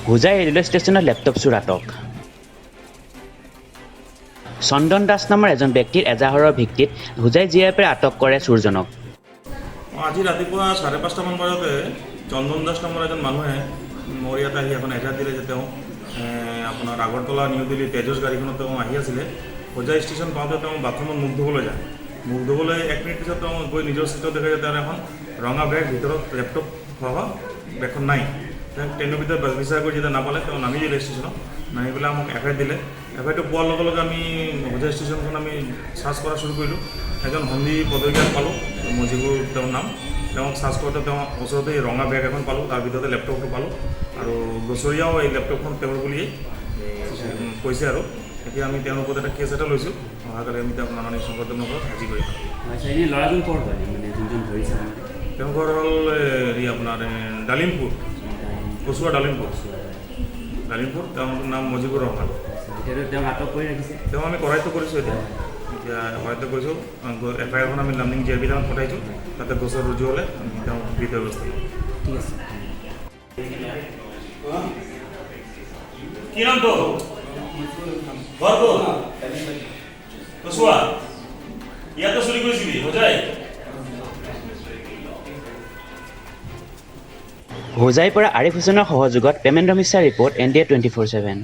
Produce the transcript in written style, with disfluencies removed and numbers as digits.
Hojai railway ষ্টেচনত laptop চোৰ আটক। চন্দন দাস নামৰ এজন ব্যক্তিৰ এজাহাৰৰ ভিত্তিত হোজাই জি আৰ পিয়ে আটক কৰে চোৰজনক। আজি ৰাতিপুৱা 5:30মান বজাতে চন্দন দাস নামৰ এজন মানুহে মোৰ ইয়াত আহি এখন এজাহাৰ দিলে যে তেওঁ আপোনাৰ আগৰতলা নিউ দিল্লী তেজস গাড়ীখনত তেওঁ আহি আছিলে। হোজাই ষ্টেচন পাওঁতে তেওঁ বাথৰুমত মুখ ধুবলৈ যায়। মুখ ধুবলৈ 1 মিনিট পিছত তেওঁ গৈ নিজৰ চিটত দেখে যে তেওঁৰ এখন ৰঙা বেগ, ভিতৰত লেপটপ সহ বেগখন নাই। তেওঁ ট্ৰেইনৰ ভিতৰত বাছ বিচাৰ কৰি যেতিয়া নাপালে, তেওঁ নামি দিলে ষ্টেচনত। নামি পেলাই আমাক এফআইআৰ দিলে। এফআইআৰটো পোৱাৰ লগে লগে আমি হোজাই ষ্টেচনখন আমি চাৰ্চ কৰা শুৰু কৰিলোঁ। এজন সন্ধি পদকীয়াক পালোঁ, মজিবুৰ তেওঁৰ নাম। তেওঁক চাৰ্চ কৰোঁতে তেওঁ ওচৰতে এই ৰঙা বেগ এখন পালোঁ, তাৰ ভিতৰতে লেপটপটো পালোঁ আৰু গছৰীয়াও এই লেপটপখন তেওঁৰ বুলিয়েই কৈছে। আৰু এতিয়া আমি তেওঁৰ ওপৰত এটা কেছ এটা লৈছোঁ। অহাকালি আমি তেওঁক মাননীয় শংকৰদেৱ নগৰত হাজিৰ কৰিম। হয় ছাৰ, এনেই ল'ৰাজন ক'ৰ হয়, মানে যোনজন ধৰিছে আপোনালোকে? তেওঁৰ ঘৰ হ'ল হেৰি আপোনাৰ ডালিমপুৰ, কচুৱা ডালিমপুৰ, ডালিমপুৰ। তেওঁৰ নাম মজিবুৰ ৰহমান। এতিয়াতো তেওঁক আটক কৰি ৰাখিছে? তেওঁ আমি কৰায়ত্ব কৰিছোঁ। এতিয়া এতিয়া কৰায়ত্ব কৰিছোঁ। এফআইআৰখন আমি লামডিং জি আৰ পি থানাত পঠাইছোঁ। তাতে গোচৰ ৰুজু হ'লে আমি তেওঁক বিহিত ব্যৱস্থা ল'ম। ঠিক আছে। কি নাম তোৰ? ঘৰ ক'ত? কচুৱা। ইয়াতে চুৰি কৰিছিলি হোজাই? হোজাইৰ পৰা আৰিফ হুছেইনৰ সহযোগত পেমেন্দ্ৰ মিশ্ৰাৰ ৰিপৰ্ট, NDA 24/7।